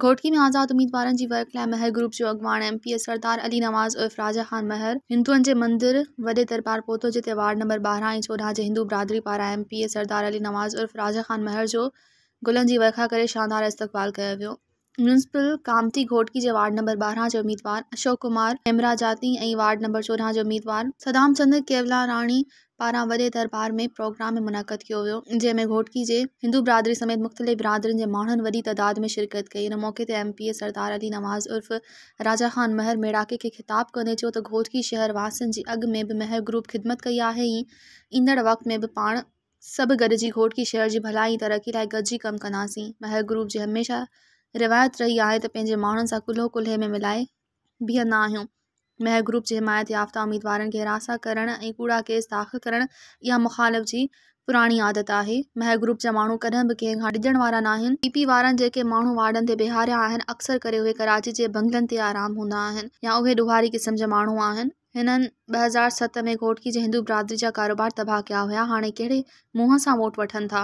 گهوٽڪي ۾ آزاد اميدوارن جي ورڪ لاء مهر گروپ جو اڳواڻ M P A Sardar Ali Nawaz عرف راجا خان مهر هندوئن جي مندر وڏي درٻار پهتو جتي وارڊ نمبر 12 ۽ 14 جي هندو برادري پاران M P A Sardar Ali Nawaz عرف راجا خان مهر جو گلن جي ورکا ڪري شاندار استقبال ڪيو ويو. ميونسپل ڪاميٽي گهوٽڪي جي وارڊ نمبر 12 جي اميدوار اشوڪ ڪمار هيمراجاتي ۽ وارڊ نمبر 14 جي اميدوار صدام چند ڪيولاراڻي پاران وڏي درٻار ۾ پروگرام منعقد ڪيو ويو جنهن ۾ گهوٽڪي جي هندو برادري سميت مختلف برادرين جي ماڻهن وڏي تعداد ۾ شرڪت ڪئي. ان موقعي تي M P A Sardar Ali Nawaz عرف راجا خان مهر ميڙاڪي کي خطاب ڪندي چيو ته گهوٽڪي شهر واسين جي اڳ ۾ به مهر گروپ خدمت ڪئي آهي ۽ ايندڙ وقت ۾ به پاڻ سڀ گڏجي گهوٽڪي شهر جي ڀلائي ۽ ترقي لاء گڏجي ڪم ڪنداسين. مهر گروپ جي هميشه روايت رهي آهي ته پنهنجي ماڻهن سان ڪلهو ڪلهي ۾ ملائي بيهندا آهيون. مهر گروپ جي حمايت يافته اميدوارن کي هراسان ڪرڻ ۽ ڪوڙا ڪيس داخل ڪرڻ اها مخالف جي پراڻي عادت آهي. مهر گروپ جا ماڻهو ڪڏهن به ڪنهن کان ڊڄڻ وارا ناهن. پي پي وارن جيڪي ماڻهو وارڊن تي بيهاريا آهن اڪثر ڪري اهي ڪراچي جي بنگلن تي آرام هوندا آهن يا اهي ڏوهاري قسم جا ماڻهو آهن. هنن 2007 ۾ گهوٽڪي جي هندو برادري جا ڪاروبار تباهه ڪيا هيا هاڻي ڪهڙي منهن سان ووٽ وٺن ٿا.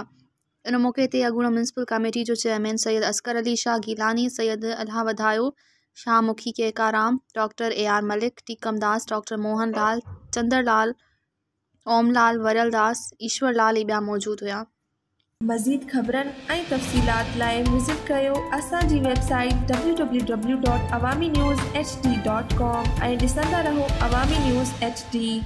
ان موقعي تي اڳوڻو ميونسپل ڪميٽي جو چيئرمين سيد اصغر علي شاهه گيلاني، سيد الهه وڌايو شاهه مکي ڪيڪارام، doctor A R Malik, Tekam Das, doctor Mohan Lal, Chandar Lal, Om Lal, Wariyal Das, Ishwar Lal ۽ ٻيا موجود هيا. مزيد خبرن ۽ تفصيلات لاء وزٽ ڪريو اسان جي website W W W dot Awami news H D dot com ۽ ڏسندا رهو عوامي نيوز ايڇ ڊي.